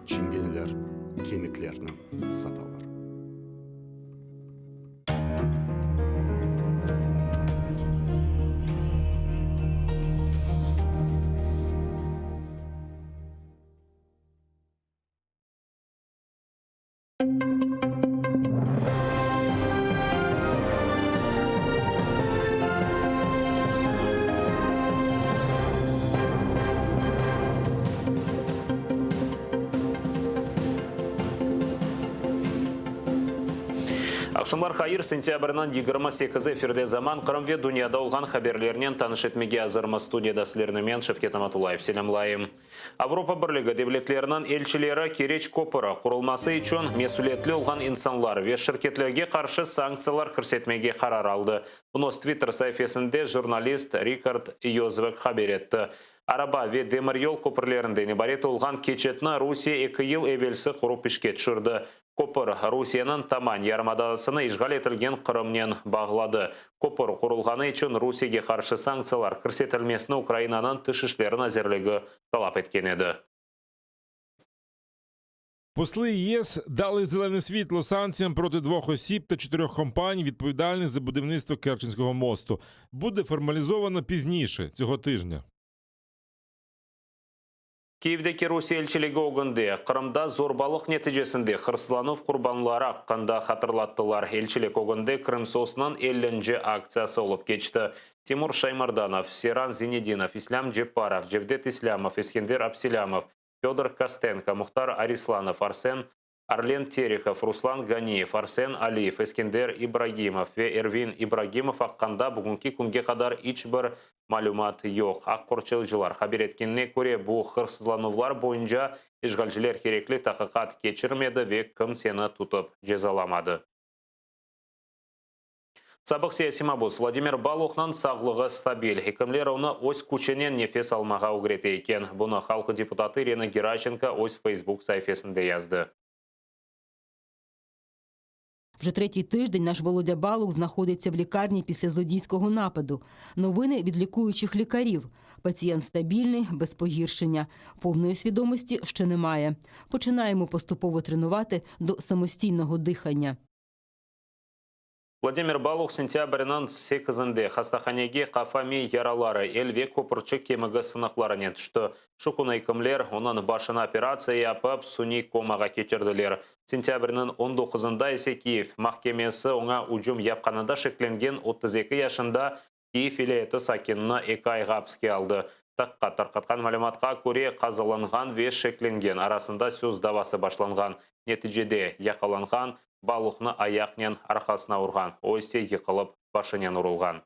Çingeneler kemiklerni satalar. Aqşamlar hayır, sentâbrniñ 28-i efirde Zaman, Qırım ve dünyada olğan haberlernen tanış etmege azırmız. Studiyada sizlerni men, Şevket Amatullayev, selâmlayım. Avropa Birligi devletleriniñ elçileri Keriç köpüri qurulması içün mesülietli olğan insanlar ve şirketlerge qarşı sanktsiyalar kirsetmege qarar aldı. Bunı öz Twitter saifesinde jurnalist Rikard Yozvâk haber etti. Araba ve demiryol köpürlerinden ibaret olğan keçitni Rusiye eki yıl evelsi qurıp işke tüşürdi. Köpür, Rusiyeniñ Taman yarımadasını işğal etilgen Qırımnen bağladı. Köpür qurulğanı içün Rusiyege qarşı sanktsiyalar kirsetilmesini Ukrainanıñ Tış işleri nazirligi talap etken edi. Посли ЄС дали зелене світло санкціям проти двох осіб та чотирьох компаній, відповідальних за будівництво Керченського мосту. Буде формалізовано пізніше цього тижня. Kyivdeki Rusiye elçiligi ögünde Qırımda zorbalıq neticesinde hırsızlanuv qurbanları aqqında hatırlattılar. Elçilik ögünde Krımsosnıñ ellinci aktsiyası olıp keçti. Timur Şaymardanov, Seyran Zinedinov, İslâm Cepparov, Cevdet İslâmov, Eskender Abselâmov, Födor Kostenko, Muhtar Arislanov, Arsen Arlen Terehov, Ruslan Ganiyev, Arsen Aliyev, Eskender İbragimov ve Ervin İbragimov aqqında bugünki künge qadar iç bir malümat yoq. Aq qorçalayıcılar haber etkenine köre, bu hırsızlanuvlar boyunca işğalciler kerekli taqiqat keçirmedi ve kimseni tutıp cezalamadı. Sabıq siyasiy mabus Vladimir Baluhnıñ sağlığı stabil, ekimler onı öz küçünen nefes almağa ögrete eken. Bunı halq deputatı İrina Geraşenko öz Facebook saifesinde yazdı. Вже третій тиждень наш Володя Балух знаходиться в лікарні після злодійського нападу. Новини від лікуючих лікарів. Пацієнт стабільний, без погіршення. Повної свідомості ще немає. Починаємо поступово тренувати до самостійного дихання. Vladimir Baluh sentâbrniñ sekizinde hastahanege qafa miy yaraları, el ve köpürçik kemigi sınıqlarınen tüşti. Şu künü ekimler onıñ başına operatsiya yapıp, suniy komağa keçirdiler. Sentâbrniñ on doquzında ise Kiyev mahkemesi oña ücüm yapqanında şeklengen 32 yaşında Kiyev vilâyeti sakinini eki ayğa apiske aldı. Taqiqat tarqatqan malümatqa köre, qazalanğan ve şeklengen arasında söz davası başlanğan. Neticede yaqalanğan Baluhnı ayaqnen arqasına urğan, o ise yıqılıp, başınen urulğan.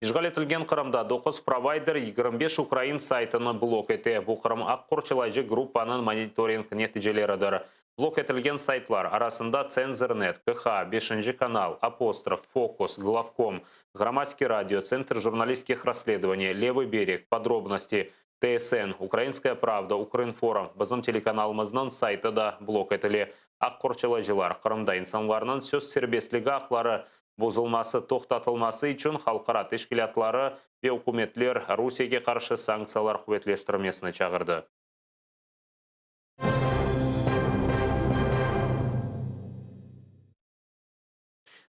İşğal etilgen Qırımda doquz provayder 25 ukrain saytını blok ete. Bu Qırım aq qorçalayıcı gruppanıñ monitoring neticeleridir. Blok etilgen saytlar arasında Tsenzornet, KH, Beşinci kanal, Apostrof, Fokus, Glavkom, Ğromadske radio, Tsentr jurnalistskih rassledovaniy, Levıy bereg, Podrobnosti, TSN, Ukrainskaya pravda, Ukrinform, bizim telekanalımıznıñ saytı da blok etile. Aq qorçalayıcılar Qırımda insanlarnıñ söz serbestligi aqları bozulması toqtatılması içün halqara teşkilâtları ve ükümetler Rusiyege qarşı sanktsiyalar quvetleştirmesini çağırdı.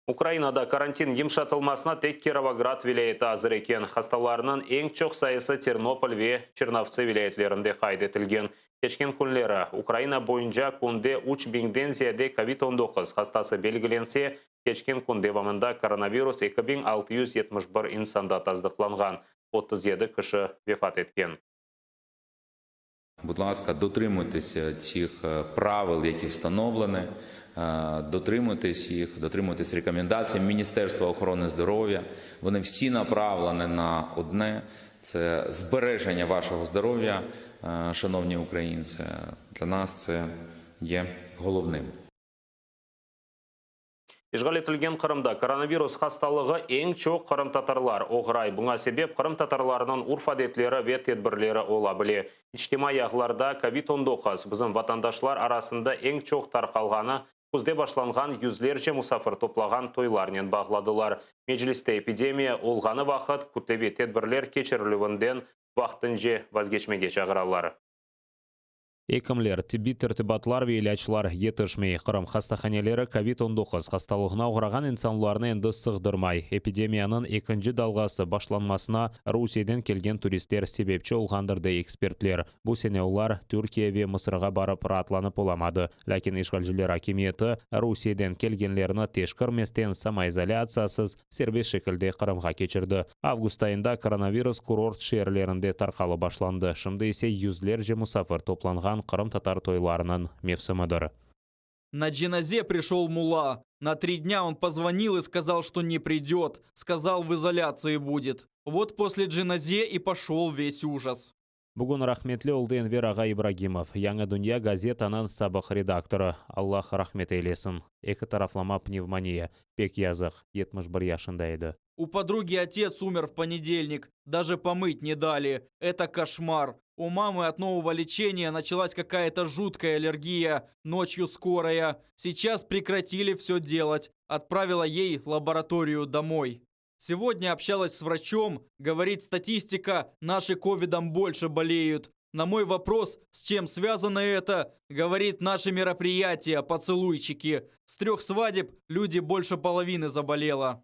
Ukrainada karantin yımşatılmasına tek Kirovograd vilâyeti azır eken. Hastalarnıñ eñ çoq sayısı Ternopol ve Çernovtsı vilâyetlerinde qayd etilgen. Keçken künleri Ukraina boyunca künde üç biñden ziyade kovid 19 hastası belgilense, keçken kün devamında koronavirus 2671 insanda tasdıqlanğan, 37 kişi vefat etken. Будь ласка, дотримуйтеся цих правил, які встановлені, дотримуйтесь їх, дотримуйтесь рекомендацій Міністерства охорони здоров'я. Вони всі направлені на одне – це збереження вашого здоров'я, шановні українці. Для нас це є головним. İşğal etilgen Qırımda koronavirus hastalığı eñ çoq qırımtatarlar oğray. Buña sebep qırımtatarlarnıñ urf-adetleri ve tedbirleri ola bile. İçtimaiy ağlarda kovid 19 bizim vatandaşlar arasında eñ çoq tarqalğanı küzde başlanğan yüzlerce musafir toplağan toylarnen bağladılar. Mecliste epidemiya olğanı vaqıt kütleviy tedbirler keçirilüvinden vaqtınca vazgeçmege çağıralar. Ekimler, tibbiy tertibatlar ve ilâclar yetişmey. Qırım hastahaneleri kovid 19 hastalığına oğrağan insanlarnı endi sığdırmay. Epidemiyanıñ ekinci dalğası başlanmasına Rusiyeden kelgen turistler sebepçi olğandır, dey ekspertler. Bu sene olar Türkiye ve Mısırğa barıp raatlanıp olamadı. Lâkin işğalciler akimiyeti Rusiyeden kelgenlerni teşkirmesten samoizolâtsiyasız serbest şekilde Qırımğa keçirdi. Avgust ayında koronavirus kurort şeerlerinde tarqalıp başlandı, şimdi ise yüzlerce musafir toplanğan qırımtatar toylarınıñ mevsimidir. На дженазе пришел мулла. На три дня он позвонил и сказал, что не придет. Сказал, в изоляции будет. Вот после дженазе и пошел весь ужас. Bugün rahmetli oldı Enver ağa İbragimov, Yañı dünya gazetanıñ sabıq redaktorı. Allah rahmet eylesin. Eki taraflama pnevmoniya. Pek yazıq, 71 yaşında edi. У подруги отец умер в понедельник. Даже помыть не дали. Это кошмар. У мамы от нового лечения началась какая-то жуткая аллергия. Ночью скорая. Сейчас прекратили все делать. Отправила ей лабораторию домой. Сегодня общалась с врачом. Говорит, статистика, наши ковидом больше болеют. На мой вопрос, с чем связано это, говорит, наши мероприятия, поцелуйчики. С трех свадеб люди больше половины заболело.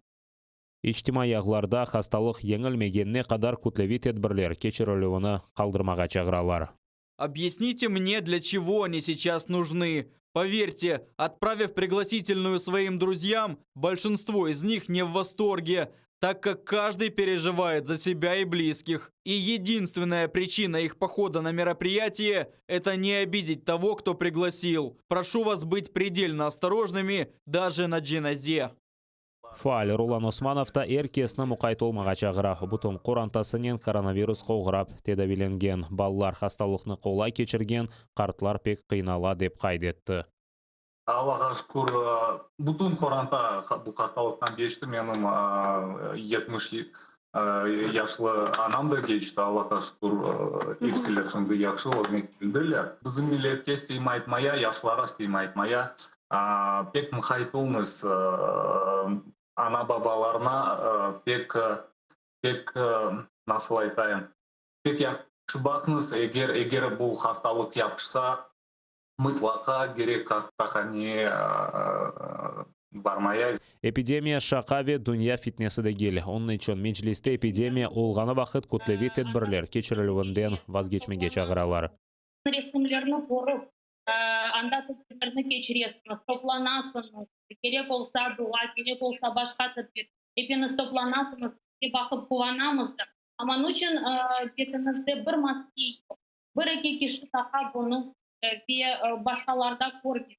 İçtimaiy ağlarda hastalıq yeñilmegenine qadar kütleviy tedbirler keçirilüvini qaldırmağa çağıralar. Объясните мне, для чего они сейчас нужны? Поверьте, отправив пригласительную своим друзьям, большинство из них не в восторге, так как каждый переживает за себя и близких. И единственная причина их похода на мероприятие – это не обидеть того, кто пригласил. Прошу вас быть предельно осторожными даже на дженазе. Faal Rolan Osmanov da er kesni muqayt olmağa çağıra. Bütün qorantasınen koronavirusqa oğrap tedaviylengen. Balalar hastalıqnı qolay keçirgen, qartlar pek qıynala, dep qayd etti. Allahqa şükür, bütün qoranta bu hastalıqtan keçti. Menim 70 yaşlı anam da keçti, Allahqa şükür, episiler şimdi yahşı özüne keldiler. Bizim milletke isteyim aytmaya, yaşlara isteyim aytmaya, pek muqayt oluñız, ana-babalarına pek, pek, nasıl aytayım, pek yahşı baqıñız, eger, eger bu hastalıq yapışsa, mıtlaqa kerek hastahaneye barmaya. Epidemiya şaqa ve dünya fitnesi degil. Onıñ içün Mecliste epidemiya olğanı vaqıt kütleviy tedbirler keçirilüvinden vazgeçmege çağıralar. Resimlerni körip, anda tedbirlerni keçiresiñiz, toplanasıñız, kerek olsa dua, kerek olsa başqa tedbir, epiñiz toplanasıñız, sizge baqıp quvanamız da. Amma niçün betiñizde bir maske yoq? Bir-eki kişi taqa bunı ve başqalarda körmeymiz.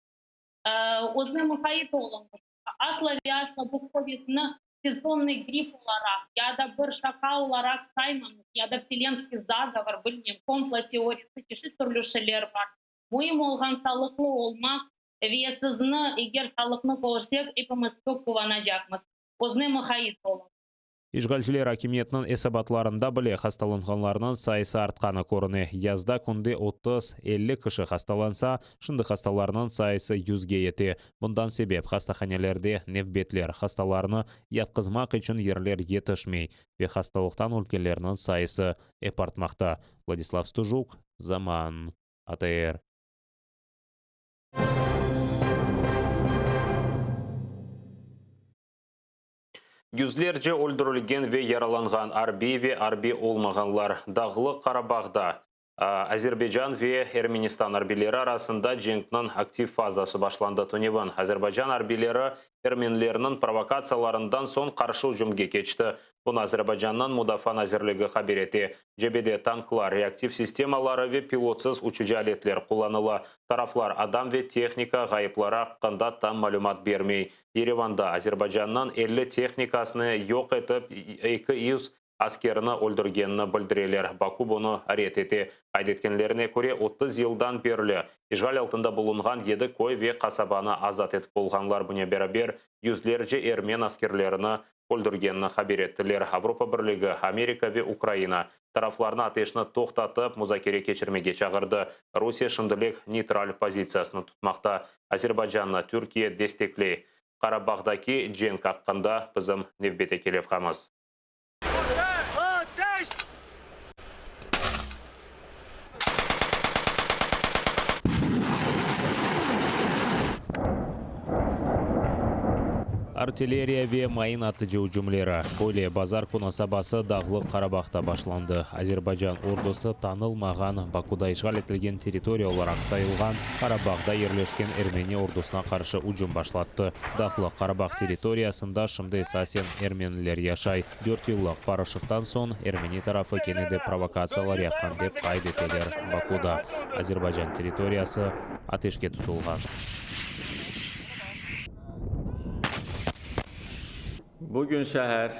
Özüne muqayt oluñız. Asla ve asla bu kovidni sezonnıy gripp olaraq ya da bir şaqa olaraq saymañız, ya da vselenskiy zagovor, bilmem, komplo teoriyası, çeşit türlü şeyler bar. Müim olğan sağlıqlı olmaq ve sizni, eger sağlıqnı körsek, epimiz çoq quvanacaqmız. Özüne muqayt oluñ. İşğalciler akimiyetiniñ esabatlarında bile hastalanğanlarnıñ sayısı artqanı körüne. Yazda künde 30, 50 kişi hastalansa, şimdi hastalarnıñ sayısı yüzge yete. Bundan sebep hastahanelerde nevbetler, hastalarnı yatqızmaq içün yerler yetişmey ve hastalıqtan ölgenlerniñ sayısı ep artmaqta. Vladislav Stujuk, Zaman, ATR. Yüzlerce öldürilgen ve yaralanğan arbiy ve arbiy olmağanlar Dağlıq Qarabağda Azerbaycan ve Ermenistan arbiyleri arasında cenkniñ aktiv fazası başlandı. Tünevin Azerbaycan arbiyleri ermenilerniñ provokatsiyalarından soñ qarşı ücümge keçti. Bunı Azerbaycannıñ Mudafaa nazirligi haber ete. Cebede tanklar, reaktiv sistemaları ve pilotsız uçucı aletler qullanıla. Taraflar adam ve tehnika ğayıpları aqqında tam malümat bermey. Yerevanda Azerbaycannıñ 50 tehnikasını yoq etip, 200 askerini öldürgenini bildireler. Baku bunı red ete. Qayd etkenlerine köre, 30 yıldan berli işğal altında bulunğan yedi köy ve qasabanı azat etip olğanlar, bunen beraber, yüzlerce ermen askerlerini öldürgenini haber ettiler. Avropa Birligi, Amerika ve Ukraina taraflarnı ateşni toqtatıp, muzakere keçirmege çağırdı. Rusiye şimdilik neytral pozitsiyasını tutmaqta. Azerbaycannı Türkiye destekley. Qarabağdaki cenk aqqında bizim nevbetteki levhamız. Artilleriya ve mayın atıcı ücümleri. Böyle bazar künü sabası Dağlıq Qarabağda başlandı. Azerbaycan ordusı tanılmağan Bakuda işğal etilgen territoriya olaraq sayılğan Qarabağda yerleşken ermeni ordusına qarşı ücüm başlattı. Dağlıq Qarabağ territoriyasında şimdi esasen ermeniler yaşay. Dört yıllıq barışıqtan soñ ermeni tarafı kene de provokatsiyalar yapqan, dep qayd eteler Bakuda. Azerbaycan territoriyası ateşke tutulğan. Bu gün səhər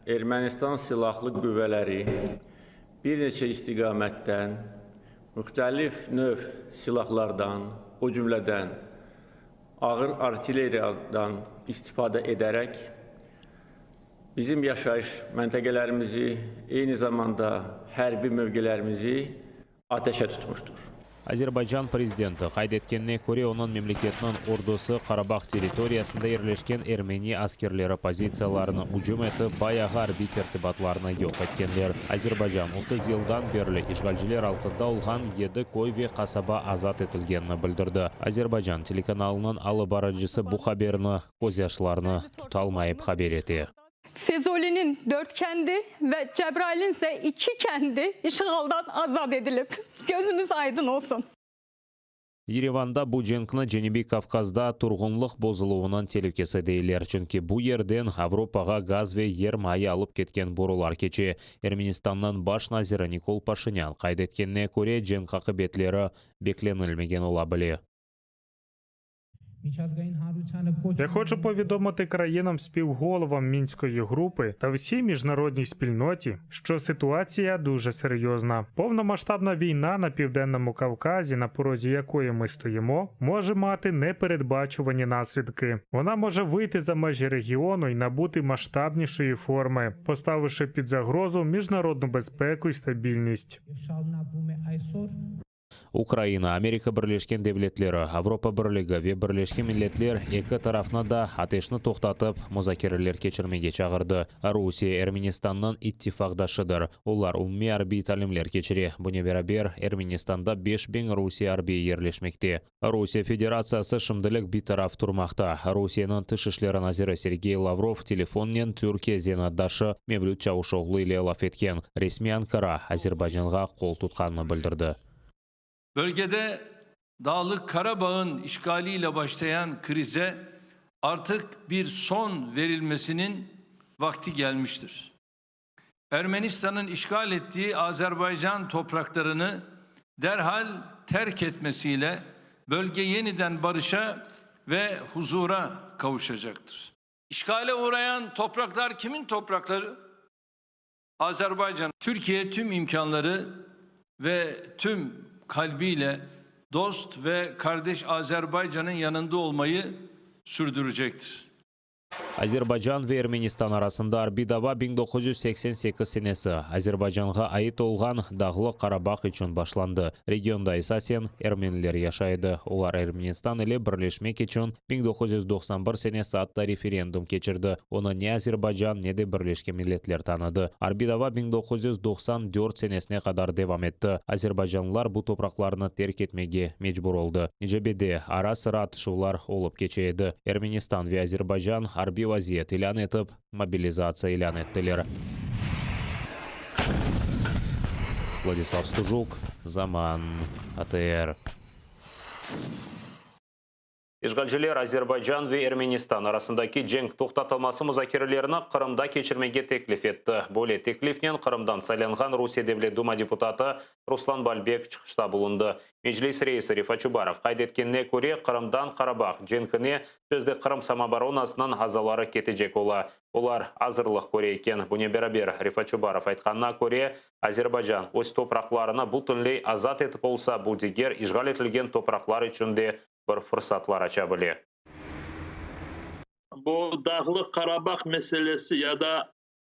Ermənistan silahlı qüvvələri bir neçə istiqamətdən müxtəlif növ silahlardan, o cümlədən ağır artilleriyadan istifadə edərək bizim yaşayış məntəqələrimizi, eyni zamanda hərbi mövqelərimizi ateşə tutmuşdur. Azerbaycan prezidenti qayd etkenine köre, onıñ memleketiniñ ordusı Qarabağ territoriyasında yerleşken ermeni askerleri pozitsiyalarına ücüm etip, bayağı arbiy tertibatlarnı yoq etkenler. Azerbaycan 30 yıldan berli işğalciler altında olğan yedi köy ve qasaba azat etilgenini bildirdi. Azerbaycan telekanalınıñ alıp barıcısı bu haberni közyaşlarını tutalmayıp haber ete. Füzulinin dörd kəndi və Cəbrayılın isə iki kəndi işğaldan azad edilib. Gözümüz aydın olsun. Yerevanda bu cenkni Cenübiy Kavkazda turğunlıq bozuluvınıñ telükesi deyler, çünki bu yerden Avropağa gaz ve yer mayı alıp ketken borular keçe. Ermenistannıñ baş naziri Nikol Paşinân qayd etkenine köre, cenk aqibetleri beklenilmegen ola bile. Я хочу повідомити країнам співголовам мінської групи та всій міжнародній спільноті, що ситуація дуже серйозна. Повномасштабна війна на південному Кавказі, на порозі якої ми стоїмо, може мати непередбачувані наслідки. Вона може вийти за межі регіону і набути масштабнішої форми, поставивши під загрозу міжнародну безпеку і стабільність. Ukraina, Amerika Birleşken Devletleri, Avropa Birligi ve Birleşken Milletler eki tarafnı da ateşni toqtatıp, muzakereler keçirmege çağırdı. Rusiye Ermenistannıñ ittifaqdaşıdır. Olar umumiy arbiy talimler keçire. Bunen beraber, Ermenistanda 5000 Rusiye arbiyi yerleşmekte. Rusiye Federatsiyası şimdilik bitaraf turmaqta. Rusiyeniñ Tış işleri naziri Sergey Lavrov telefonnen Türkiye zenaatdaşı Mevlüt Çavuşoğlu ile laf etken. Resmiy Ankara Azerbaycanğa qol tutqanını bildirdi. Bölgede Dağlık Karabağ'ın işgaliyle başlayan krize artık bir son verilmesinin vakti gelmiştir. Ermenistan'ın işgal ettiği Azerbaycan topraklarını derhal terk etmesiyle bölge yeniden barışa ve huzura kavuşacaktır. İşgale uğrayan topraklar kimin toprakları? Azerbaycan. Türkiye tüm imkanları ve tüm kalbiyle dost ve kardeş Azerbaycan'ın yanında olmayı sürdürecektir. Azerbaycan ve Ermenistan arasında arbiy dava 1988 senesi Azerbaycanğa ait olğan Dağlıq Qarabağ içün başlandı. Regionda esasen ermeniler yaşay edi. Olar Ermenistan ile birleşmek içün 1991 senesi atta referendum keçirdi. Onı ne Azerbaycan, ne de Birleşken Milletler tanıdı. Arbiy dava 1994 senesine qadar devam etti. Azerbaycanlılar bu topraqlarnı terk etmege mecbur oldı. Cebede ara-sıra atışuvlar olıp keçe edi. Ermenistan ve Azerbaycan arbiy vaziyet ilân etip, mobilizatsiya ilân ettiler. Vladislav Stujuk, Zaman, ATR. İşğalciler Azerbaycan ve Ermenistan arasındaki cenk toqtatılması muzakerelerini Qırımda keçirmege teklif etti. Böyle teklifnen Qırımdan saylanğan Rusiye Devlet Duma deputatı Ruslan Balbek çıqışta bulundı. Meclis reisi Refat Çubarov qayd etkenine köre, Qırımdan Qarabağ cenkine sözde Qırım samooboronasınıñ azaları ketecek ola. Olar azırlıq köre eken. Bunen beraber, Refat Çubarov aytqanına köre, Azerbaycan öz topraqlarını bütünley azat etip olsa, bu diger işğal etilgen topraqlar içün de bir fırsatlar aça bile. Bu Dağlıq Qarabağ meselesi ya da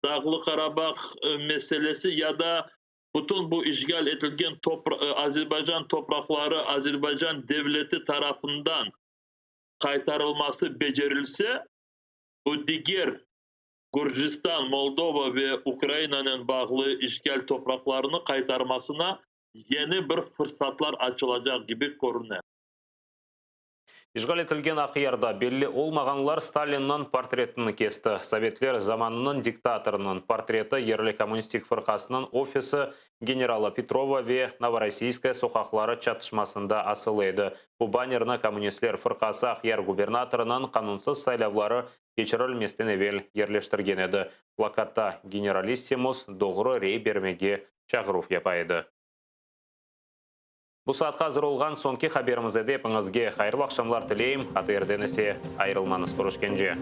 Dağlıq Qarabağ meselesi ya da bütün bu işğal etilgen Azerbaycan topraqları Azerbaycan devleti tarafından qaytarılması becerilse, bu diger Gürcistan, Moldova ve Ukrainanen bağlı işğal topraqlarını qaytarmasına yeni bir fırsatlar açılacaq kibi körüne. İşğal etilgen Aqyarda belli olmağanlar Stalinniñ portretini kesti. Sovetler zamanınıñ diktatorınıñ portreti yerli Kommunistik fırqasınıñ ofisi Generala Petrova ve Novorossiyskaya soqaqları çatışmasında asılı edi. Bu bannerni Kommunistler fırqası Aqyar gubernatorınıñ qanunsız saylavları keçirilmesden evel yerleştirgen edi. Plakatta generalissimus doğru rey bermege çağıruv yapa edi. Bu saatqa azır olğan soñki haberimiz edi. Epiñizge hayırlı aqşamlar tileyim. ATRden ise ayırılmañız. Körüşkence.